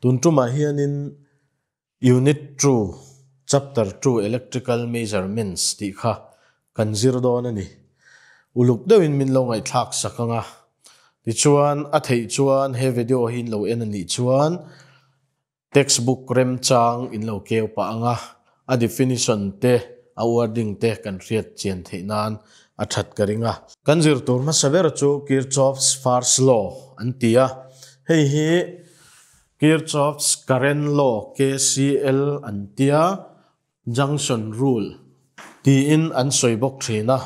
Tun tumah hianin Unit 2, Chapter 2 Electrical Measurements tih kha kan zir dawn a ni. Uluk deuhin min lo ngaihthlak sak ang a. Tichuan, a theih chuan he video hi in lo en a nih chuan Textbook remchang in lo keu pah ang a, a definition te, a wording te kan hriat chian theih nan a that ka ring a. Kan zir tur hmasa ber chu Kirchhoff's First Law an ti a, hei hi Kirchhoff's Current Law, KCL, an ti a, Junction Rule tiin an sawi bawk thin a.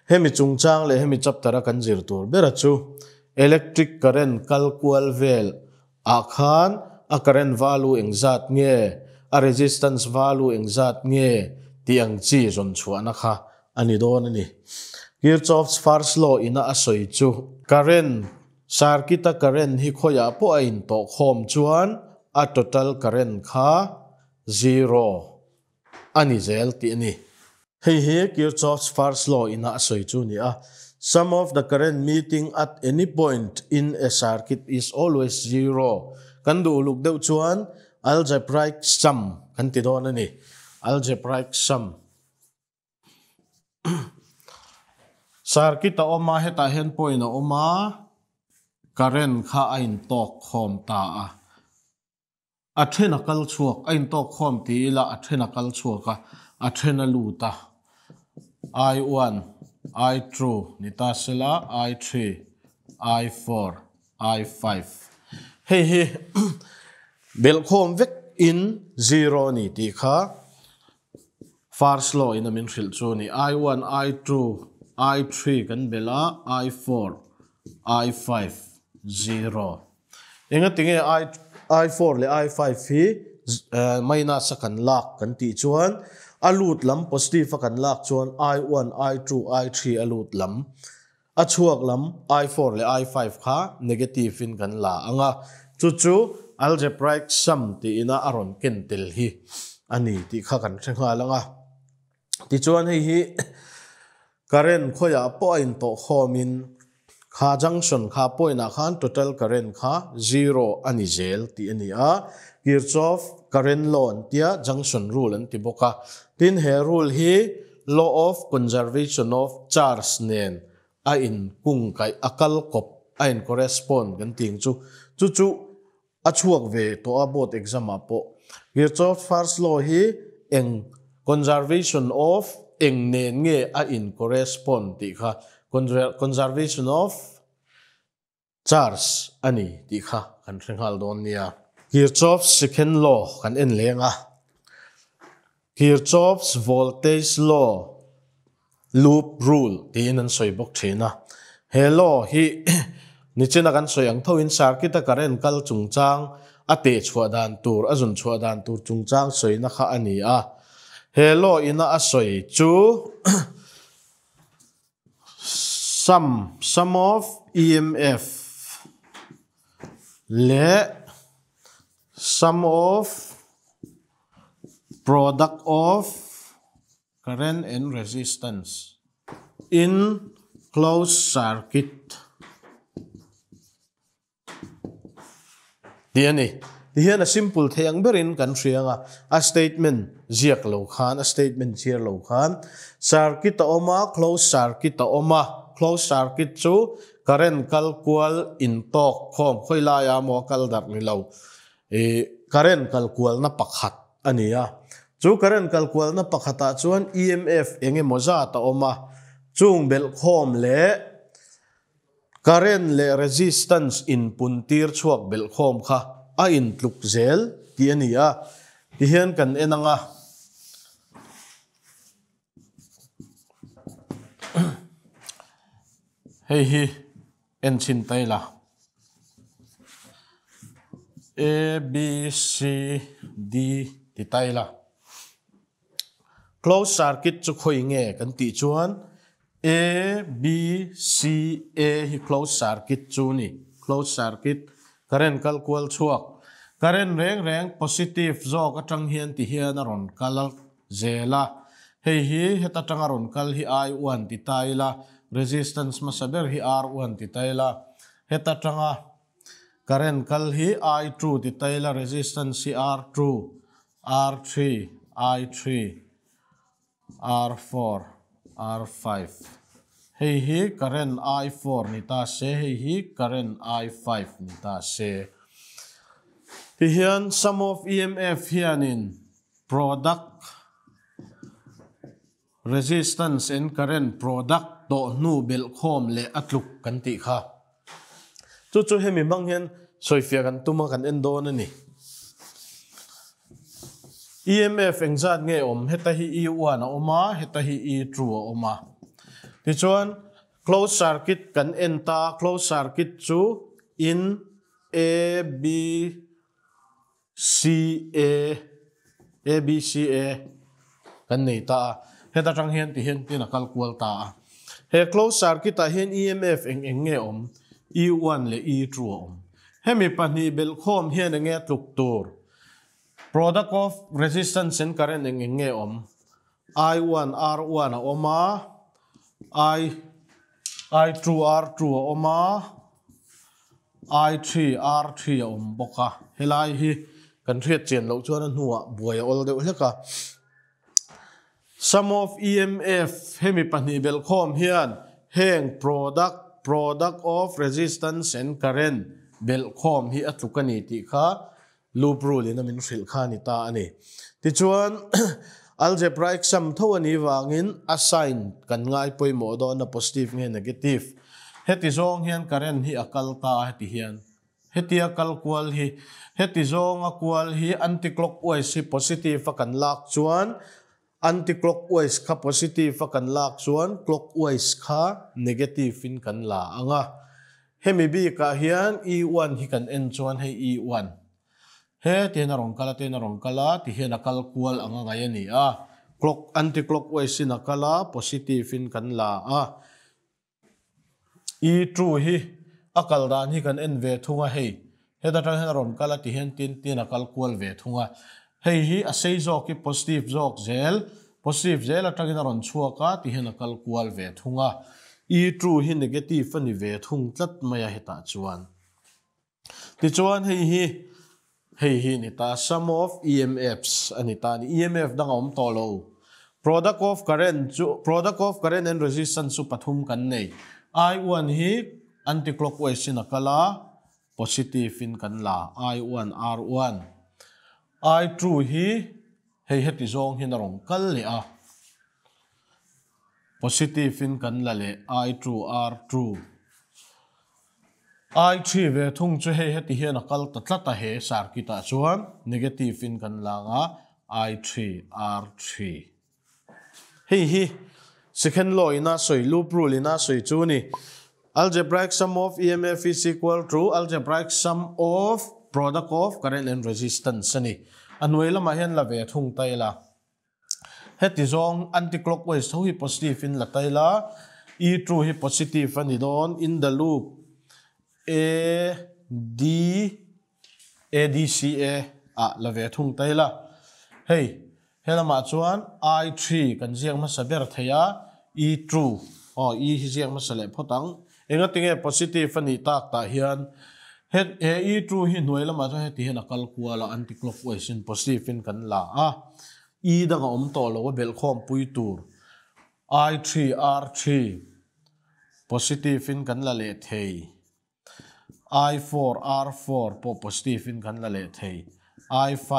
Hemi chungchang leh hemi chapter a kan zir tur bera chu electric current kal kual vel ah khan a current value engzat nge, a resistance value engzat nge tih ang chi zawn chhuahna kha a ni dawn a ni. Kirchhoff's first law ina a sawi chu current circuit a current hi khawiah pawh a intawhkhawm chuan a total current kha zero a ni zel tih a ni. Hei hi Kirchhoff's first law ina a sawi chu a ni a, Sum of the current meeting at any point in a circuit is always zero. Kan duh uluk deuh chuan algebraic sum kan ti dawn a ni. Algebraic sum. Circuit a awm a, hetah hian point a awm a, current kha a intawk khawm ta a. A then a kal chhuak, a intawk khawm ti ila a then a kal chhuak a, a then a lut a. I one, I two ni ta sela, I three, I four, I five. Hei hi belhkhawm vek in zero a ni tih kha first law in a min hrilh chu a ni. I one, I two, I three kan belh a, I four, I five, zero. Engatinge I I four leh I five hi minus a kan lak kan tih chuan a lut lam positive a kan lak chuan I one, I two, I three a lut lam a chhuak lam I four leh I five kha negative in kan la ang a, chu chu algebraic sum tiin a a rawn ken tel hi a ni tih kha kan hre nghal ang a. Tichuan hei hi current khawiah pawh a intawhkhawmin kha junction kha point ah khan total current kha zero a ni zel tih a ni a, Kirchhoff current law an tia junction rule an ti bawk a. Tin he rule hi law of conservation of charge nen a inkungkaih a kal kawp a in correspond kan tih ang chu chu chu A chhuak ve tawh a board exam ah pawh. Kirchhoff first law hi eng conservation of eng nen nge a in correspond tih kha conservation of charge a ni tih kha kan hre nghal dawn nia. Kirchhoff's second law kan en leng a. Kirchhoff's voltage law loop rule tiin an sawi bawk thin a. He law hi nichina kan sawi ang thoin circuit a current kal chungchang a teh chhuah dan tur, a zun chhuah dan tur chungchang sawina kha a ni a. He law ina a sawi chu sum, sum of EMF leh sum of product of Current and resistance in closed circuit tih a ni. Tihian a simple thei ang berin kan hria ang a, a statement ziak lo khan, a statement chhiar lo khan circuit a awm a, closed circuit a awm a, closed circuit chu current kal kual intawk khawm khawi laia maw a kal darh ni lo, ih current kal kualna pakhat a ni a. Chu current kal kualna pakhatah chuan EMF eng emaw zat a awm a, chung belhkhawm leh current leh resistance inpuntir chhuak belhkhawm kha a intluk zel tih a ni a, tihian kan en ang a. Hei hi en chhin ta ila. A, B, C, D ti ta ila. Closed circuit chu khawi nge kan tih chuan A, B, C, A hi closed circuit chu a ni. Closed circuit current kal kual chhuak. Current reng reng positive zawk atang hian ti hian a rawn kal zel a. Hei hi heta tanga rawn kal hi I one ti ta ila, resistance hmasa ber hi R one ti ta ila, heta tanga Current kal hi I2 ti ta ila resistance hi R2, R3, I3, R4, R5. Hei hi current I4 ni ta se, hei hi current I5 ni ta se. Ti hian sum of EMF hianin product resistance and current product tawh hnu belh khawm leh a tluk kan tih kha. Chu chu hemi hmang hian sawifiah kan tum a, kan en dawn a ni. EMF engzat nge awm? Heta hi E1 a awm a, heta hi E2 a awm a. Tichuan closed circuit kan en ta, closed circuit chu in A, B, C A A B C A kan nei ta a, heta tang hian ti hian tin a kal kual ta a. He closed circuit ah hian EMF eng eng nge awm? E1 leh E2 a awm. Hemi pahnih belhkhawm hian eng nge a tluk tur? Product of resistance and current eng eng nge awm? I1 R1 a awm a, I I2 R2 a awm a, I3 R3 a awm bawk a. Helai hi kan hriat chian loh chuan a hnuah buai a awl deuh hlek a. Sum of EMF hemi pahnih belhkhawm hian heng product, product of resistance and current belhkhawm hi a tluk a ni tih kha Loop rule in a min hrilh kha a ni ta a ni. Tichuan, algebraic sum tho a nih vangin a sign kan ngai pawimawh dawn a, positive nge negative. Heti zawng hian current hi a kal ta a heti hian. Hetia kal kual hi, heti zawnga kual hi anti-clockwise hi positive a kan lak chuan anti-clockwise kha positive a kan lak chuan clockwise kha negative in kan la ang a. Hemi bikah hian E1 hi kan en chuan hei E1 he ti hian a rawn kal a, ti hian a rawn kal a, ti hian a kal kual ang a ngaih a ni a. Clock anti-clockwise in a kal a, positive in kan la a. E2 hi a kal dan hi kan en ve thung a hei heta tang hian a rawn kal a ti hian tin tin a kal kual ve thung a hei hi a sei zawk hi positive zawk zel positive zel atangin a rawn chhuak a ti hian a kal kual ve thung a E2 hi negative a ni ve thung tlat mai a hetah chuan tichuan hei hi hei hi ni ta sum of EMFs a ni ta a ni EMF dang a awm tawh lo product of current chu product of current and resistance chu pathum kan nei I1 hi anti-clockwise in a kal a positive in kan la I1 R1 I2 hi hei heti zawng hian a rawn kal leh a positive in kan la leh I2 R2 I thi ve thung chu hei heti hian a kal ta tlat a he circuit ah chuan negative in kan lang a I thi R thi. Hei hi second law ina sawi loop rule ina sawi chu ni. Algebraic sum of EMF is equal to algebraic sum of product of current and resistance a ni. A hnuai lamah hian la ve thung ta ila. Heti zawng anti-clockwise tho hi positive in la ta ila, E2 hi positive a ni dawn, in the loop A, D, A, D, C, A ah la ve thung ta ila. Hei, he lamah chuan I3 kan ziak hmasa ber thei a, E2, aw E hi ziak hmasa leh phawt ang. Engatinge positive a nih tak tah hian he he E2 hi hnuai lamah chuan heti hian a kal kual a, anti-clockwise in positive in kan la a. E dang a awm tawh lo a belhkhawm pui tur I3 R3 positive in kan la leh thei I4 R4 pawh positive in kan la leh thei I5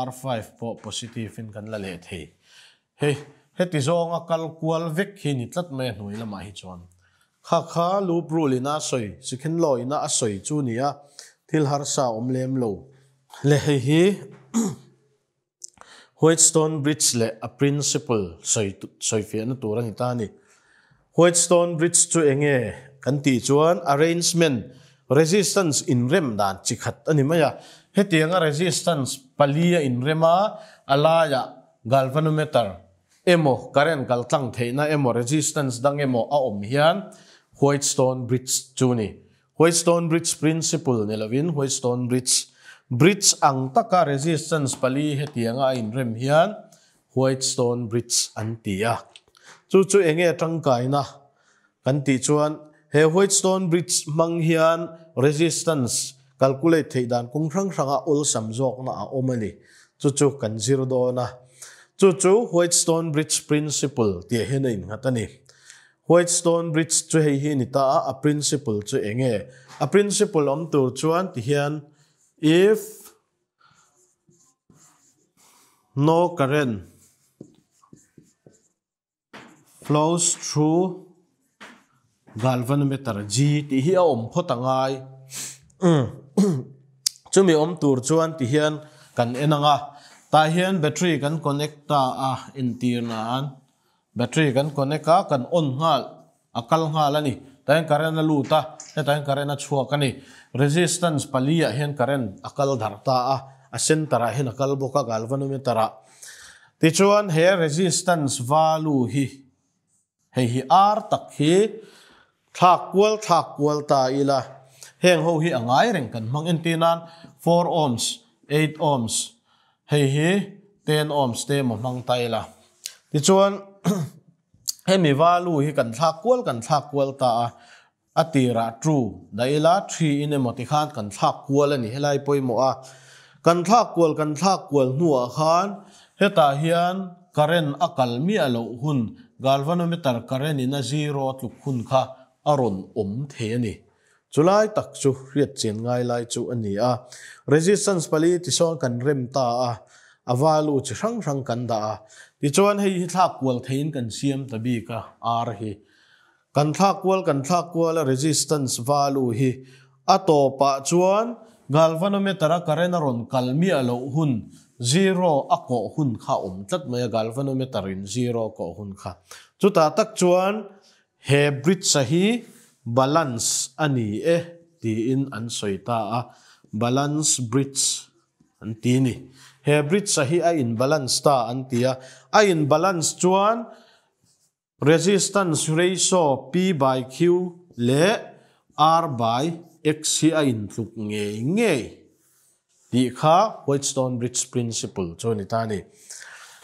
R5 pawh positive in kan la leh thei hei heti zawnga kal kual vek hi ni tlat mai a hnuai lamah hi chuan kha kha loop rule ina a sawi second law ina a sawi chu nia thil harsa awm lem lo le hei hi Whetstone Bridge leh a principle sawi sawifiahna tur a ni ta a ni. Whetstone Bridge chu eng nge kan tih chuan arrangement, resistance inrem dan chi khat a ni mai a. Hetianga resistance pali a inrem a, a laiah galvanometer emaw current kal tlang theihna emaw resistance dang emaw a awm hian Whetstone Bridge chu a ni. Whetstone Bridge Principle ni lovin Whetstone Bridge, Bridge ang taka resistance pali hetianga a inrem hian Whetstone Bridge an ti a. Chu chu enge tangkaina kan tih chuan he Whetstone Bridge hmang hian resistance Calculate theih dan kawng hrang hranga awlsam zawkna a awm a ni. Chu chu kan zir dawn a. Chu chu Wheatstone Bridge Principle tih hian a innghat a ni. Wheatstone Bridge chu hei hi a ni ta a, a principle chu eng nge? A principle awm tur chuan ti hian if no current flows through galvanometer G tih hi a awm phawt a ngai. Chumi awm tur chuan ti hian kan en ang a, tah hian battery kan connect ta a entir nan battery kan connect a kan on nghal a kal nghal a ni. Tah hian current a lut a, hetah hian current a chhuak a ni. Resistance pali ah hian current a kal darh ta a, a center ah hian a kal bawk a galvanometer ah. Tichuan he resistance value hi hei hi R tak hi thlak kual thlak kual ta ila heng ho hi a ngai reng kan hmang entir nan 4 ohms, 8 ohms hei hi 10 ohms te emaw hmang ta ila. Tichuan hemi value hi kan thlak kual kan thlak kual ta a, a tirah true dah ila 3 in emaw tikhan kan thlak kual a ni helai pawimawh a. Kan thlak kual kan thlak kual hnuah khan hetah hian current a kal miah loh hun galvanometer current in a zero tluk hun kha a rawn awm thei a ni. Chulai tak chu hriat chian ngai lai chu a ni a. Resistance pali tisawn kan rem ta a, a value chi hrang hrang kan dah a. Tichuan hei hi thlak kual theiin kan siam ta bik a, R hi. Kan thlak kual kan thlak kual a resistance value hi a tawpah chuan galvanometer a current a rawn kal miah loh hun zero a kawh hun kha a awm tlat mai a, galvanometer in zero a kawh hun kha. Chutah tak chuan he bridge a hi balance a ni e tiin an sawi ta a, balance bridge an ti a ni. He bridge a hi a in balance ta an ti a, a in balance chuan Resistance ratio P by Q leh R by X hi a intluk ngei ngei tih kha Wheatstone Bridge Principle chu a ni ta a ni.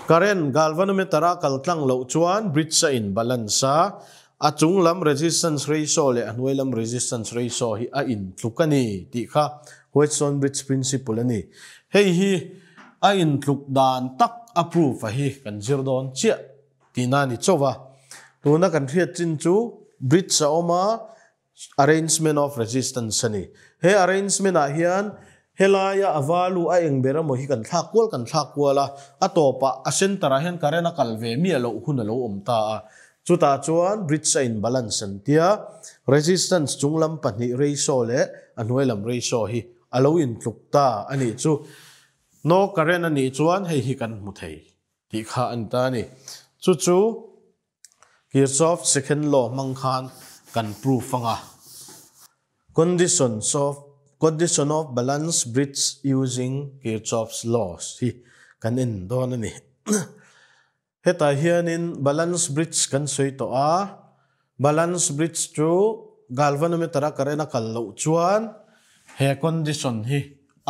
Current galvanometer a kal tlang loh chuan bridge a in balance a, a chung lam resistance ratio leh a hnuai lam resistance ratio hi a intluk a ni tih kha Wheatstone Bridge Principle a ni. Hei hi a intluk dan tak a proof a hi kan zir dawn chiah. Tihna a ni chauh va. Tuna kan hriat chin chu bridge a awm a, arrangement of resistance a ni. He arrangement ah hian helaia a value a eng ber emaw hi kan thlak kual kan thlak kual a, a tawpah a center ah hian current a kal ve miah loh hun a lo awm ta a. Chutah chuan bridge a in balance an tia, resistance chunglam pahnih ratio leh a hnuai lam ratio hi a lo intluk ta a nih chu. No current a nih chuan hei hi kan hmu thei. Tih kha an ta a ni. Chu chu Kirchhoff second law hmang khan kan proof ang a. Conditions of condition of balance bridge using Kirchhoff's laws hi kan en dawn a ni. Hetah hianin balance bridge kan sawi tawh a, balance bridge chu galvanometer a current a kal loh chuan he condition hi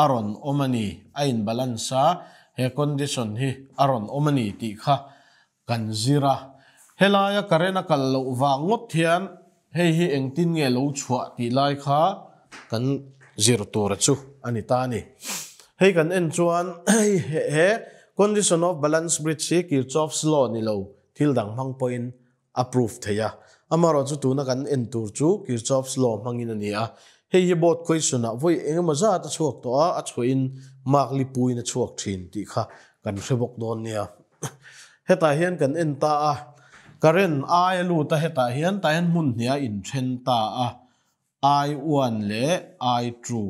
a rawn awm a ni, a in balance a, he condition hi a rawn awm a ni tih kha kan zir a. Helaia current a kal loh vang ngawt hian hei hi engtin nge lo chhuah tih lai kha kan zir tur chu a ni ta a ni. Hei kan en chuan hei he condition of balance bridge hi Kirchhoff's law ni lo thil dang hmang pawhin a proof thei a. Amaherawhchu tuna kan en tur chu Kirchhoff's law hmangin a ni a. Hei hi board question ah vawi eng emaw zat a chhuak tawh a, a chhuahin mark li puiin a chhuak thin tih kha kan hre bawk dawn nia. Hetah hian kan en ta a, current ai a lut a hetah hian tah hian hmun hnih a inthen ta a, I one leh I two.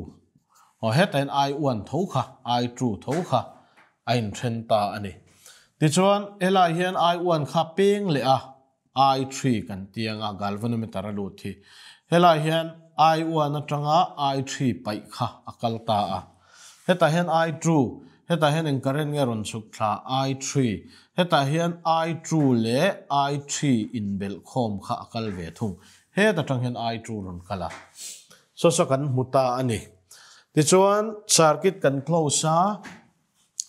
Aw hetah hian I one tho kha, I two tho kha a inthen ta a ni. Tichuan helai hian I one kha peng leh a, I 3 kan ti anga galvanometer a lut hi. Helai hian I 1 atanga I 3 paih kha a kal ta a. Hetah hian I 2, hetah hian eng current nge rawn chhuk thla I 3, hetah hian I 2 leh I 3 inbelh khawm kha a kal ve thung. Het atang hian I 2 rawn kal a. Saw saw kan hmu ta a ni. Tichuan circuit kan close a.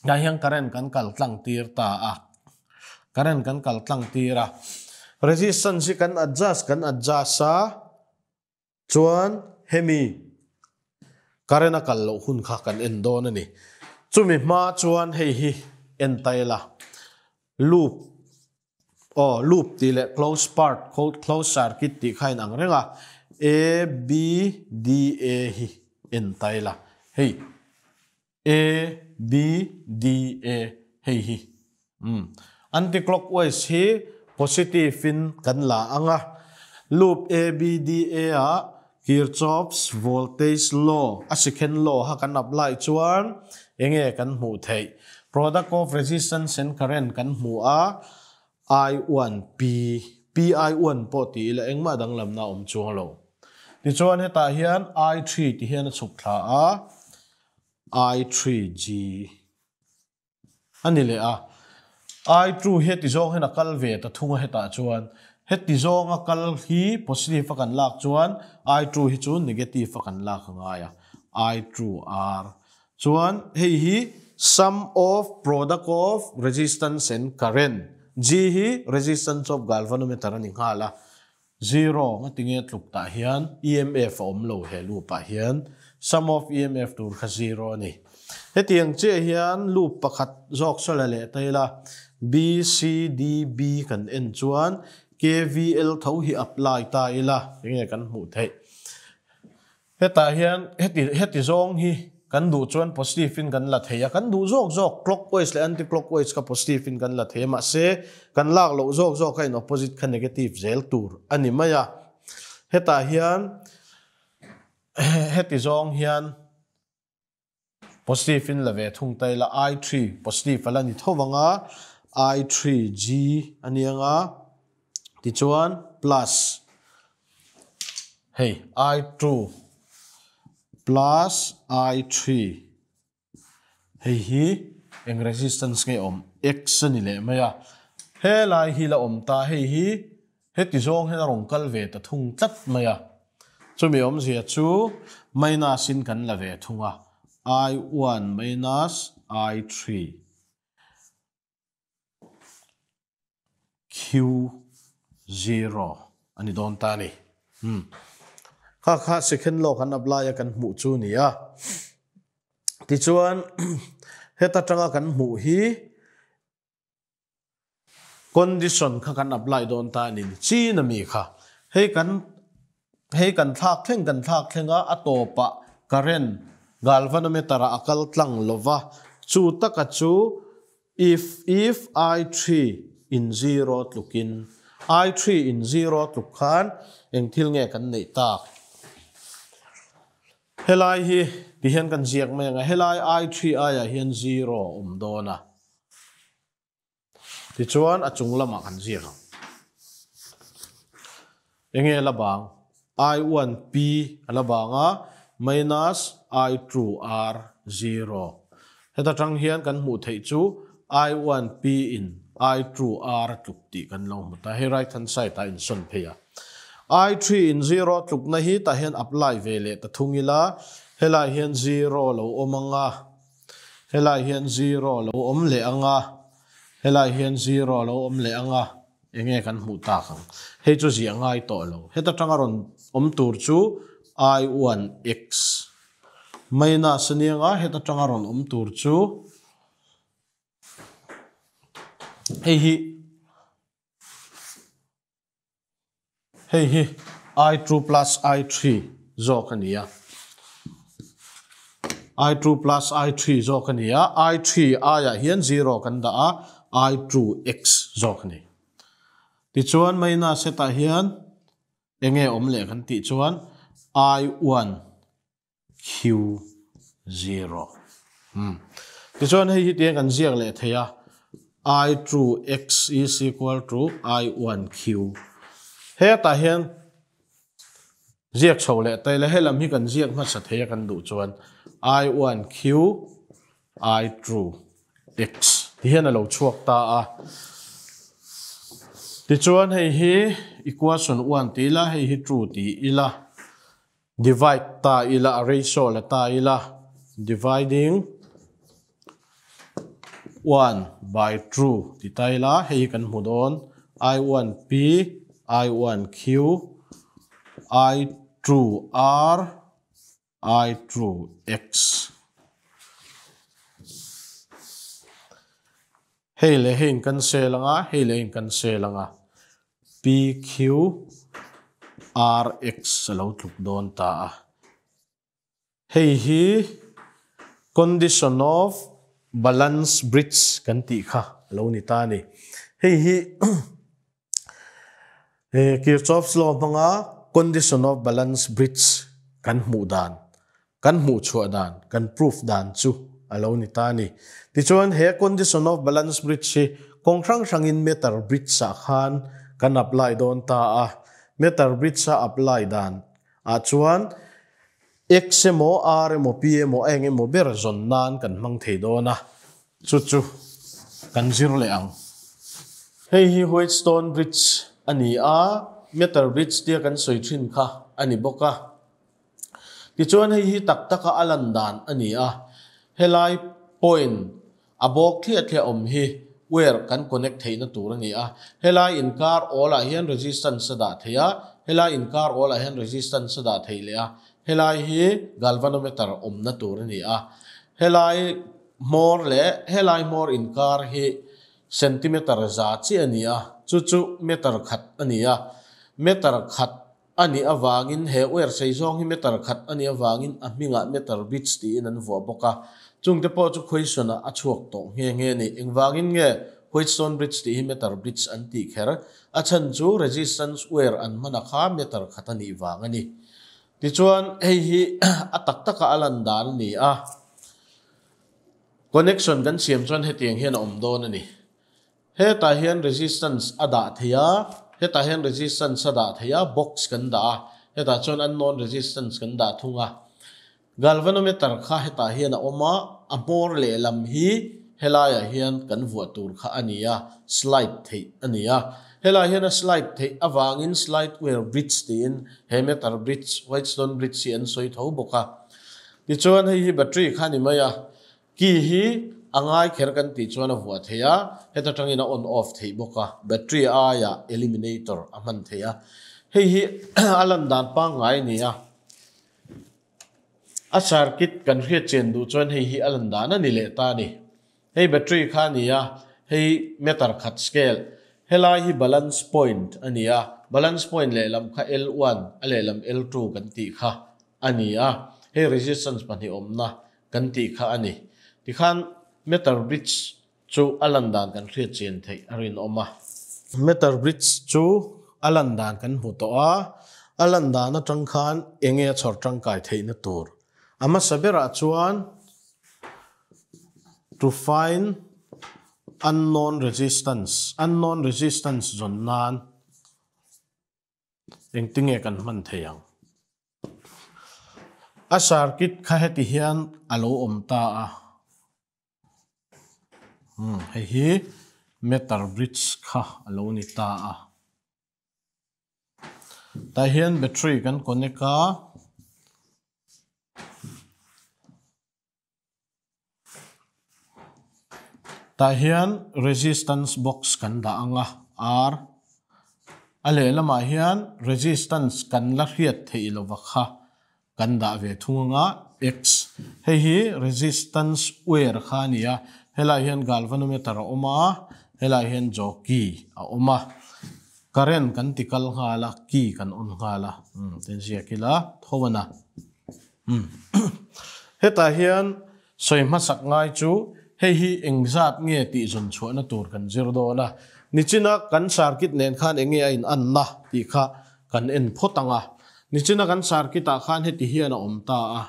Tah hian current kan kal tlang tir ta a, current kan kal tlang tir a, resistance hi kan adjust kan adjust a, chuan hemi Current a kal loh hun kha kan en dawn a ni. Chumi hma chuan hei hi en ta ila. Loop, aw loop tih leh close part, close circuit tih kha in ang reng a. A, B, D, A hi en ta ila. Hei A, B, D, A hei hi. Umm. Anti-clockwise hi positive in kan la ang a. Loop A, B, D, A ah Kirchhoff's voltage law, a second law kha kan apply chuan enge kan hmuh theih? Product of resistance and current kan hmu a, I one P, P I one pawh ti ila engmah danglamna a awm chuang lo. Tichuan hetah hian I three ti hian a chhuk thla a, I 3G a ni leh a. I 2 hi heti zawng hian a kal ve ta thung a hetah chuan heti zawnga kal hi positive a kan lak chuan I 2 hi chu negative a kan lak a ngai a, I 2 R. Chuan hei hi sum of product of resistance and current, G hi resistance of galvanometer a ni nghal a, Zero nga tinge tluk tah hian EMF a awm lo he loop ah hian sum of EMF tur kha zero a ni. Hetiang chiah hian loop pakhat zawk saw la leh ta ila B C D B kan en chuan KVL tho hi apply ta ila enge kan hmuh theih. Hetah hian heti heti zawng hi kan duh chuan positive in kan la thei a, kan duh zawk zawk clockwise leh anti-clockwise kha positive in kan la thei a, mahse kan lak loh zawk zawk kha in opposite kha negative zel tur a ni mai a. Hetah hian heti zawng hian positive in la ve thung ta ila I3 positive a la ni tho vang a, I3G a ni ang a, tichuan plus hei I2 plus I3 hei hi eng resistance nge awm X a ni leh mai a, helai hi la awm ta hei hi Heti zawng hian a rawn kal ve ta thung tlat mai a. Chumi awmzia chu minus in kan la ve thung a, I one minus I three Q zero a ni dawn ta a ni. Hmm. Kha kha second law kan apply a kan hmuh chu ni a. Tichuan heta tanga kan hmuh hi Condition kha kan apply dawn ta a ni chin a mi kha. Hei kan hei kan thlak thleng kan thlak thleng a, a tawpah current galvanometer ah a kal tlang lova, chu taka chu if if I3 in zero tlukin I3 in zero tluk khan eng thil nge kan neih tak? Helai hi tihian kan ziak mai ang a, helai I3 aiah hian zero a awm dawn a. Tichuan a chung lamah kan ziak ang. Enge la bang? I1 P a la bang a, minus I2 R zero. Heta tang hian kan hmuh theih chu I1 P in I2 R a tluk tih kan lo hmu ta. Hei right hand side ah insawn phei a. I3 in zero tlukna hi tah hian apply ve leh ta thung ila, helai hian zero lo awm ang a. Helai hian zero a lo awm leh ang a, helai hian zero a lo awm leh ang a, enge kan hmuh tak ang? Hei chu ziah ngai tawh lo. Heta tanga rawn awm tur chu I one x minus a nia nga, heta tanga rawn awm tur chu hei hi Hei hi I two plus I three zawk a ni a. I two plus I three zawk a ni a. I three aiah hian zero kan dah a, I two x zawk a ni. Tichuan minus hetah hian eng nge awm leh kan tih chuan I one Q zero. Hmm. Tichuan hei hi tiang kan ziak leh thei a, I two x is equal to I one Q. Hetah hian ziak chho leh ta ila, helam hi kan ziak hmasa thei a kan duh chuan I one Q I two x ti hian a lo chhuak ta a. Tichuan hei hi equation one ti ila, hei hi two ti ila. Divide ta ila, a ratio la ta ila, dividing one by two ti ta ila, hei hi kan hmu dawn, I one P, I one Q, I two R, I two X. Hei leh hei in cancel anga, hei leh in cancel anga. P Q R X a lo tluk dawn ta a. Hei hi condition of balance bridge kan tih kha a lo ni ta a ni. Hei hi Kirchhoff's law hmanga condition of balance bridge kan hmuh dan, kan hmuh chhuah dan, kan proof dan chu a lo ni ta a ni. Tichuan he condition of balance bridge hi kawng hrang hrangin meter bridge ah khan kan apply dawn ta a. Meter bridge a apply dan ah chuan X emaw, R emaw, P emaw, eng emaw ber zawn nan kan hmang thei dawn a, chu chu kan zir leh ang. Hei hi Wheatstone Bridge a ni a, Meter Bridge tia kan sawi thin kha a ni bawk a. Tichuan hei hi tak taka a lan dan a ni a, helai point a bawk thliah thliah awm hi wire kan connect theihna tur a ni a, helai inkar awl ah hian resistance a dah theih a, helai inkar awl ah hian resistance a dah theih leh a, helai hi galvanometer awmna tur a ni a, helai hmawr leh helai hmawr inkar hi centimeter za chiah a ni a, chu chu meter khat a ni a, meter khat a nih avangin he wire sei zawng hi meter khat a nih avangin a hmingah meter bridge tiin an vuah bawk a. Chungte pawh chu question-ah a chhuak tawh nghe nghe a ni. Engvangin nge Wheatstone bridge tih hi meter bridge an tih kher? A chhan chu resistance wire an hman a kha meter khat a nih vang a ni. Tichuan hei hi a tak taka a lan dan a ni a. Connection kan siam chuan hetiang hian a awm dawn a ni. Hetah hian resistance a dah thei a, hetah hian resistance a dah thei a, box kan dah a, hetah chuan unknown resistance kan dah thung a. Galvanometer kha hetah hian a awm a, a hmawr lehlam hi helaiah hian kan vuah tur kha a ni a, slide theih a ni a. Helaiah hian a slide theih avangin slide wire bridge tiin he meter bridge, Wheatstone bridge hi an sawi tho bawk a. Tichuan hei hi battery kha a ni mai a, Key hi a ngai kher kan tih chuan a vuah theih a, heta tangin a on off theih bawk a, battery aiah eliminator a hman theih a. Hei hi a lan dan pangngai a ni a, a circuit kan hriat chen duh chuan hei hi a lan dan a ni leh ta a ni. Hei battery kha a ni a, hei meter khat scale, helai hi balance point a ni a, balance point lehlam kha L1 a lehlam L2 kan tih kha a ni a, hei resistance pahnih awmna kan tih kha a ni. Tikhan meter bridge chu a lan dan kan hriat chian theih a rinawm a. Meter bridge chu a lan dan kan hmu tawh a, a lan dan atang khan enge a chhawr tangkai theihna tur. A hmasa berah chuan to find unknown resistance, unknown resistance zawn nan Engtinge kan hman thei ang? A circuit kha heti hian a lo awm ta a. Hei hi meter bridge kha a lo ni ta a. Tah hian battery kan connect a. Tah hian resistance box kan dah ang a, R. A lehlamah hian resistance kan la hriat theih lova kha kan dah ve thung ang a, X. Hei hi resistance wire kha a ni a, helaiah hian galvanometer a awm a, helaiah hian jockey a awm a. Current kan ti kal nghal a, key kan on nghal a, tin ziak ila tho a na. Hetah hian sawi hmasak ngai chu hei hi engzat nge tih zawn chhuahna tur kan zir dawn a. Nichina kan circuit nen khan enge a in anna tih kha kan en phawt ang a. Nichina kan circuit ah khan heti hian a awm ta a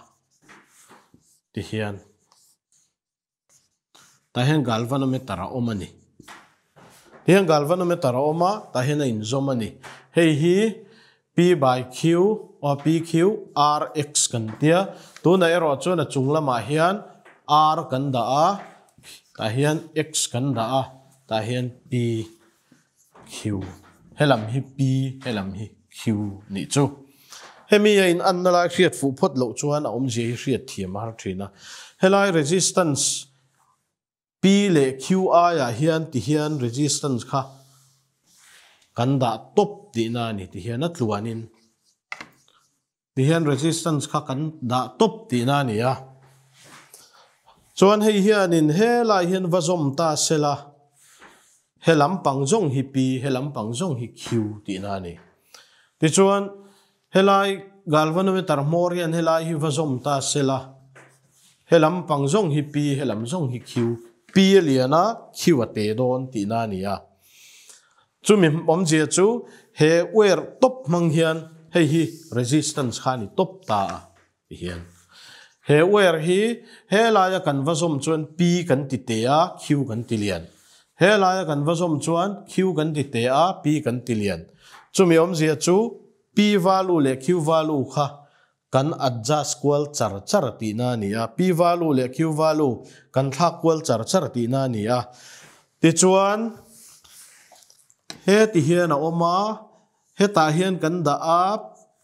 ti hian. Tah hian galvanometer a awm a ni. Ti hian galvanometer a awm a, tah hian a inzawm a ni. Hei hi P by Q aw P Q R X kan tia. Tunah erawh chuan a chung lamah hian R kan dah a, tah hian X kan dah a, tah hian P Q. Helam hi P, helam hi Q nih chu. Hemi a in anna lai hriat fuh phawt loh chuan a awmzia hi hriat thiam a har thin a. Helai resistance P leh Q aiah hian ti hian resistance kha kan dah tawp tihna a ni ti hian a tluanin. Tihian resistance kha kan dah tawp tihna a ni a. Chuan hei hianin helai hian va zawm ta sela, he lampang zawng hi P, he lampang zawng hi Q tihna a ni. Tichuan helai galvanometer hmawr hian helai hi va zawm ta sela, he lampang zawng hi P, he lam zawng hi Q, P a lian a, Q a te dawn tihna a ni a. Chumi awmzia chu he wire tawp hmang hian hei hi resistance kha a ni tawp ta a ti hian. He wire hi he laia kan va zawm chuan P kan ti te a, Q kan ti lian. He laia kan va zawm chuan Q kan ti te a, P kan ti lian. Chumi awmzia chu P value leh Q value kha kan adjust kual char char tihna a ni a, P value leh Q value kan thlak kual char char tihna a ni a. Tichuan, heti hian a awm a, hetah hian kan dah a,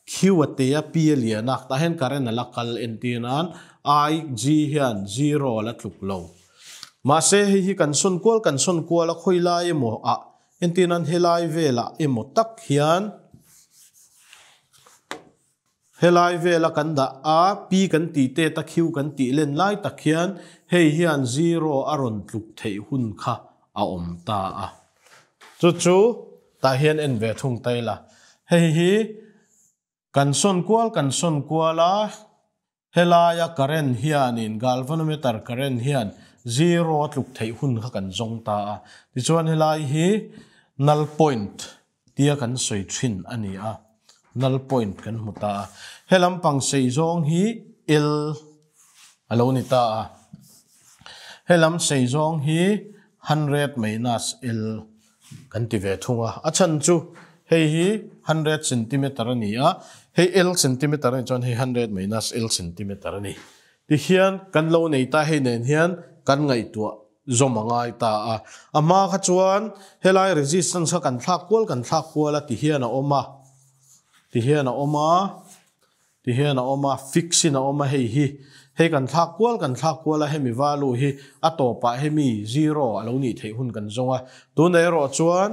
Q a te a, P a lian a, tah hian current a la kal entir nan I, G hian zero a la tluk lo. Mahse, hei hi kan sawn kual kan sawn kual a, khawi lai emaw ah entir nan helai velah emaw tak hian, Helai vela kan dah a, P kan tih tet a Q kan tih len lai tak hian hei hian zero a rawn tluk theih hun kha a awm ta a. Chu chu tah hian en ve thung ta ila. Hei hi kan sawn kual kan sawn kual a, helaia current hianin galvanometer current hian zero a tluk theih hun kha kan zawng ta a. Tichuan helai hi null point tia kan sawi thin a ni a, null point kan hmu ta a. He lampang sei zawng hi L a lo ni ta a, he lam sei zawng hi 100 minus L kan ti ve thung a. A chhan chu hei hi 100 centimeter a ni a, hei L centimeter a nih chuan hei 100 minus L centimeter a ni. Tihian kan lo nei ta hei nen hian kan ngaihtuah zawm a ngai ta a. A hma kha chuan helai resistance kha kan thlak kual kan thlak kual a ti hian a awm a, ti hian a awm a, ti hian a awm a, fix in a awm a hei hi. Hei kan thlak kual kan thlak kual a hemi value hi a tawpah hemi zero a lo nih theih hun kan zawng a. Tunah erawh chuan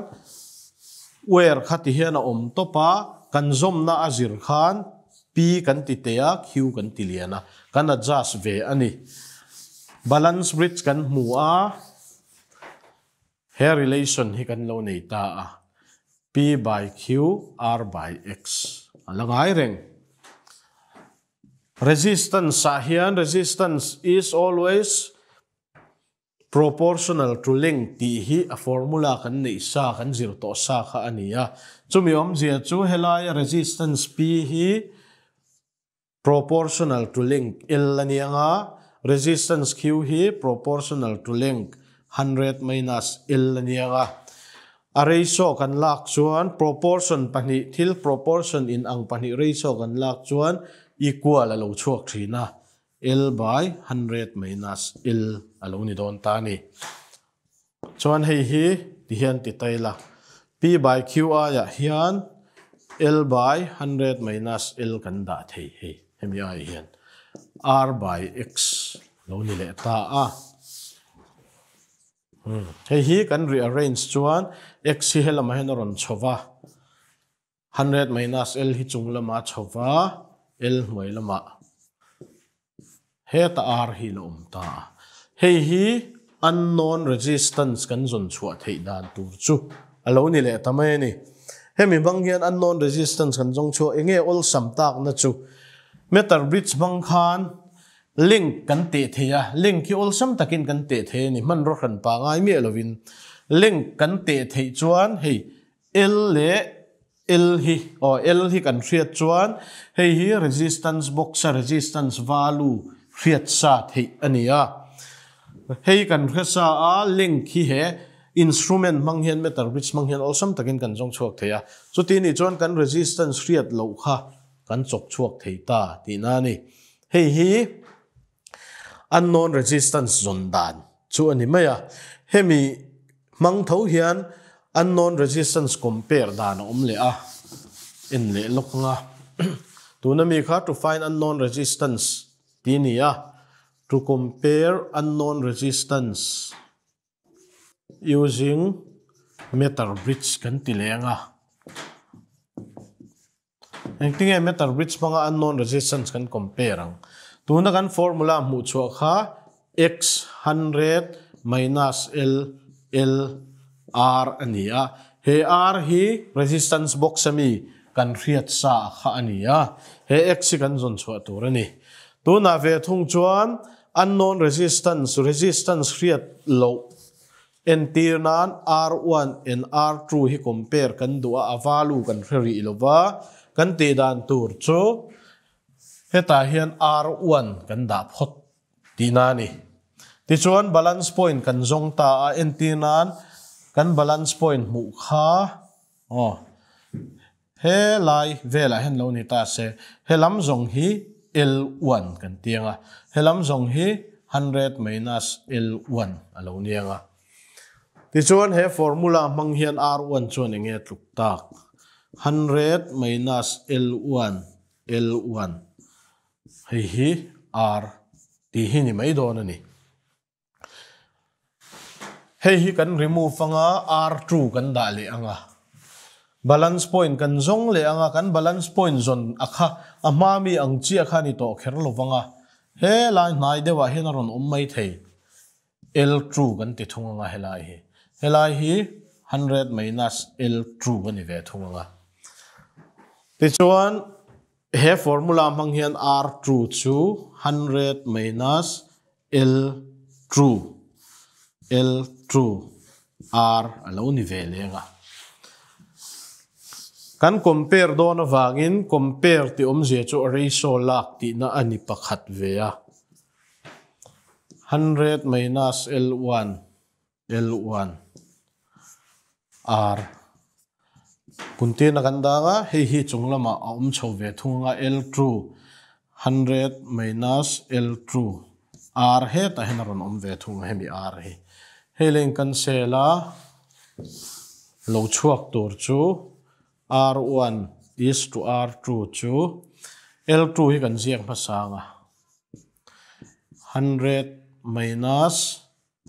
wire kha ti hian a awm tawp a, kan zawmna a zir khan P kan ti teh a, Q kan ti lian a, kan adjust ve a ni. Balance bridge kan hmu a, he relation hi kan lo nei ta a, P by Q, R by X a la ngai reng. Resistance ah hian resistance is always Proportional to length tih hi a formula kan neih sa, kan zir tawh sa kha a ni a. Chumi awmzia chu helaia resistance P hi proportional to length L a ni ang a, resistance Q hi proportional to length 100 minus L a ni ang a. A ratio kan lak chuan proportion pahnih, thil proportion inang pahnih ratio kan lak chuan equal a lo chhuak thin a. L by 100 minus L a lo ni dawn ta a ni. Chuan hei hi ti hian ti ta ila, P by Q aiah hian L by 100 minus L kan dah thei hei, hemi aiah hian R by X lo ni leh ta a. Hei hi kan rearrange chuan X hi helamah hian a rawn chho va. 100 minus L hi chung lama chho va, L hnuai lamah heta R hi la awm ta a. Hei hi unknown resistance kan zawn chhuah theih dan tur chu a lo ni leh ta mai a ni. Hemi hmang hian unknown resistance kan zawng chhuah eng nge awlsam takna chu meter bridge hmang khan link kan teh thei a, link hi awlsam takin kan teh thei a ni, hmanraw hran pangai miah lovin link kan teh theih chuan hei L leh L hi aw L hi kan hriat chuan hei hi resistance box a resistance value hriat sa theih a ni a. Hei kan hre sa a link hi he instrument hmang hian meter bridge hmang hian awlsam takin kan zawng chhuak thei a. Chuti nih chuan kan resistance hriat loh kha kan chawk chhuak thei ta tihna a ni. Hei hi unknown resistance zawn dan chu a ni mai a. Hemi hmang tho hian unknown resistance compare dan a awm leh a, en leh lawk ang a. Tuna mi kha to find unknown resistance tih a ni a, to compare unknown resistance using meter bridge kan ti leh ang a. Engtinge meter bridge hmanga unknown resistance kan compare ang? Tuna kan formula hmuh chhuah kha x 100 minus L L R a ni a. He R hi resistance box ami kan hriat sa kha a ni a. He x hi kan zawn chhuah tur a ni. Tunah ve thung chuan unknown resistance, resistance hriat loh entir nan R1 and R2 hi compare kan duh a, a value kan hre rih lo va. Kan tih dan tur chu hetah hian R1 kan dah phawt tihna a ni. Tichuan balance point kan zawng ta a, entir nan kan balance point hmuh kha aw he lai velah hian lo ni ta se, he lam zawng hi L1 kan ti ang a, he lam zawng hi 100 minus L1 a lo ni ang a. Tichuan he formula hmang hian R1 chuan eng nge tluk tak? 100 minus L1 L1 hei hi R tih hi ni mai dawn a ni. Hei hi kan remove anga R2 kan dah leh anga. Balance point kan zawng leh anga, kan balance point zawn a kha a hma mi ang chiah kha ni tawh kher lo vanga. He lai hnai deuhah hian a rawn awm mai thei. L2 kan ti thung anga helai hi. Helai hi 100 minus L2 a ni ve thung anga. Tichuan he formula hmang hian R2 chu 100 minus L2 L2 R a lo ni ve leng a. Kan compare dawn avangin compare tih awmzia chu a ratio lak tihna a ni pakhat ve a. 100 minus L1 L1 R puntirna kan dang a, hei hi chung lamah a awm chho ve thung anga L2 100 minus L2 R hetah hian a rawn awm ve thung a hemi R hi. Hei leng kan sel a, lo chhuak tur chu R1 is to R2 chu L2 hi kan ziak hmasa anga 100 minus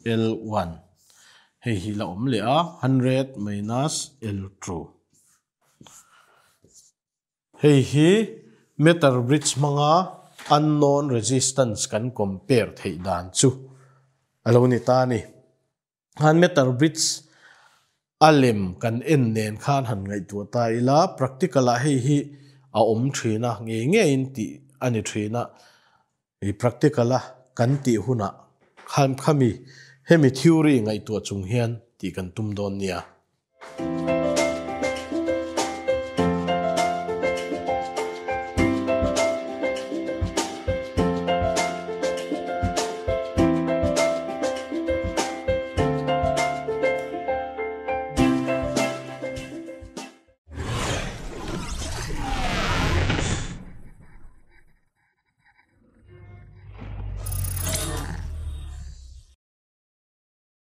L1 hei hi la awm leh a 100 minus L2 hei hi meter bridge hmanga unknown resistance kan compare theih dan chu a lo ni ta a ni. Han meter bridge a lem kan en nen khan han ngaihtuah ta ila, practical ah hei hi a awm thin a, ngei ngeiin tih a ni thin a, i practical a kan tih hunah khan khami hemi theory ngaihtuah chung hian tih kan tum dawn nia.